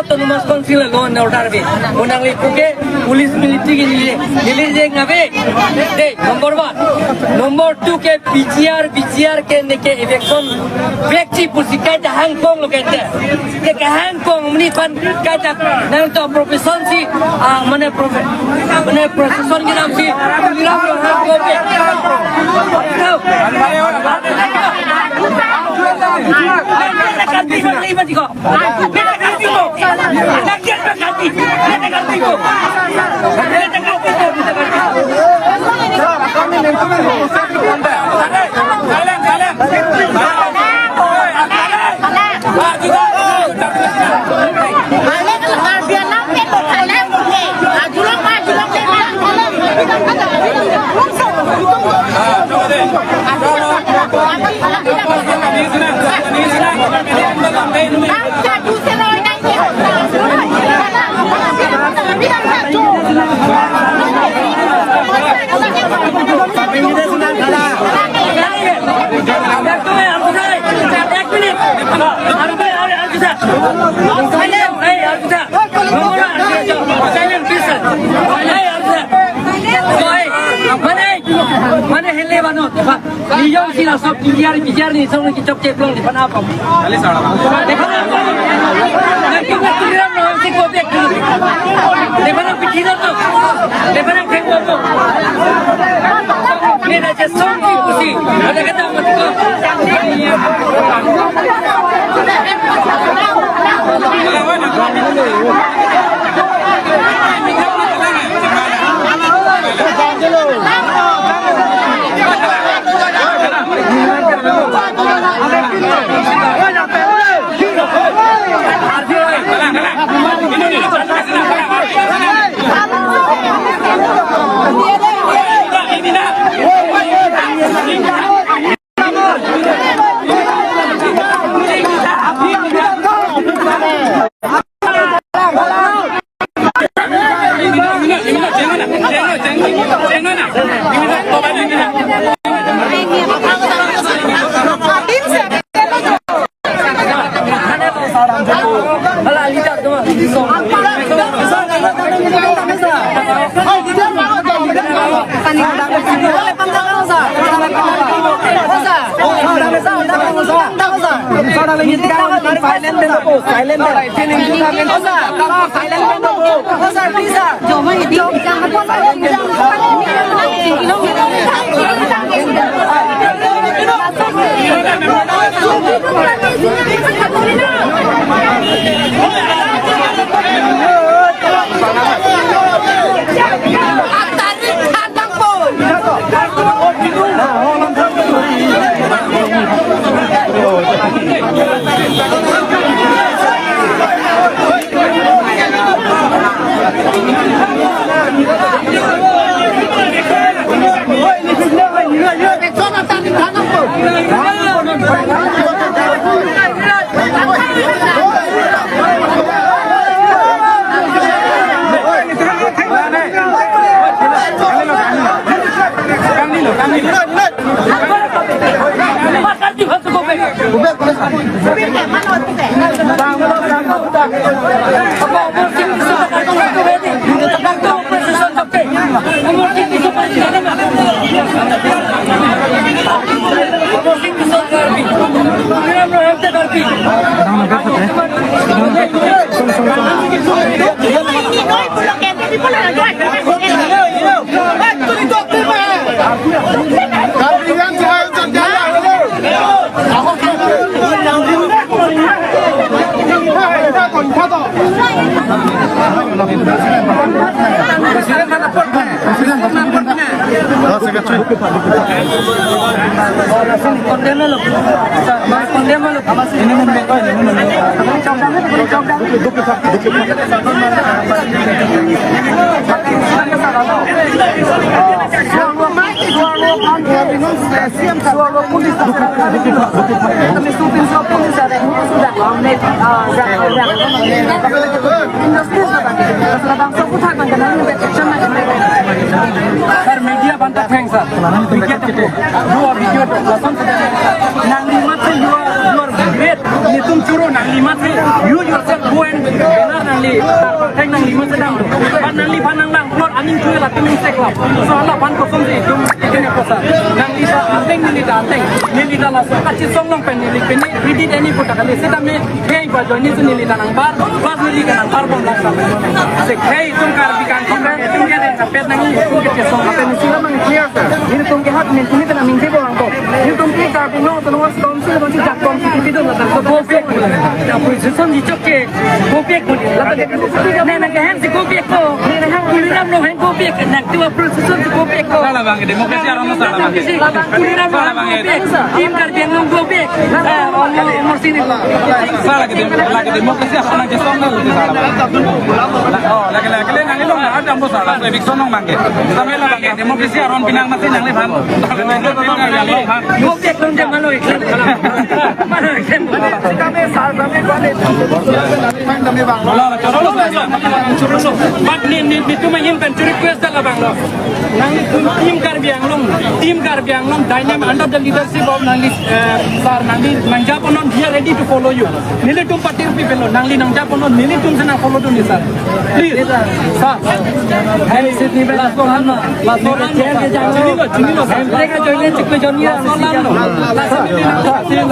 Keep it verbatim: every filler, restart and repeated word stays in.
Autonomous Council law and order ave. Bonang le puke police military ke neli, neli jeng ave. De, number one. Number two ke P G R, P G R ke neke eviction vekji pusi kaita hangpong lo kete. Ke kahangpong mini pan kaita nangtum profession si, ah, mane profe-, mane profession ke nam si, Tuliram lo hangpong ke. Tahu? Mane, mane hele banot. Niyom si laso P G R, P G R ni song ki chok chek long di pan apam. Kali sa. Di pan apam. Nanti nggak Tuliram lo si ko bek. Di pan apam pikiran to. Di pan apam theng to. Ni na je song ki pusi. Ada kata mati ko. Silent, silent. Sir, media banta thanks, sir. Media to do a video to lason. Nangli mat se you are, you are great. Itum choro nangli mati, you yourself go and banner nangli, tar pathek nangli mati dam. But nangliphan nanglang plot aning tuwe latum sek lap. So halaphan kosonsi itum itum apot sa. Nangli ta ateng, neli ta ateng. Neli ta laso kachesong along pen neli pine credit ani puta kali. Seta me, hey, ba join ni neli ta nangbar, ba neli ta nangbar bom lak sa. Se, hey, itum Karbi kangkong, itum ke kapet nangli, itum kachesong. Apen sila mang clear sa. Nelitum ke hat min tumi ta nangning ke bolang ko. Nelitum ke Karbi Anglong Autonomous Council, bangsi jakong si tipi dun latar. So, go back. Opposition si chok ke, go back. Latar ke, ne, ne, ke hang si go back ko. Ne, ne, hang Tuliram lo hang go back. Nang tu opposition si go back ko. Salah bang, demokrasi aron salah bang. Tuliram lo hang go back. Team Karbi Anglong go back. Eh, Omor, Omor sini. Salah ke dem-, lagi demokrasi aron nangkesong na uti salah bang. Oh, lagi, lagi, lagi, nang ilong na ada ambo salah. Eviction nong bang ke. Sampai lah bang, demokrasi aron pinang mati nangliphan. Go back dong jam maloi. Maloi jam. Kami sar kami kuali. But ni, ni, ni tu main pen request dah lah bang lo. Nangtum Team Karbi Anglong, Team Karbi Anglong dynamic under the leadership of nangli, eh, sir, nangli nangjaponon, we are ready to follow you. Nelitum party people lo, nangli nangjaponon, nelitum si nang follow dun ni sir. Please, sir. Last one lo, last one lo. Chini lo, chini lo, sir. Last one lo. Last one lo.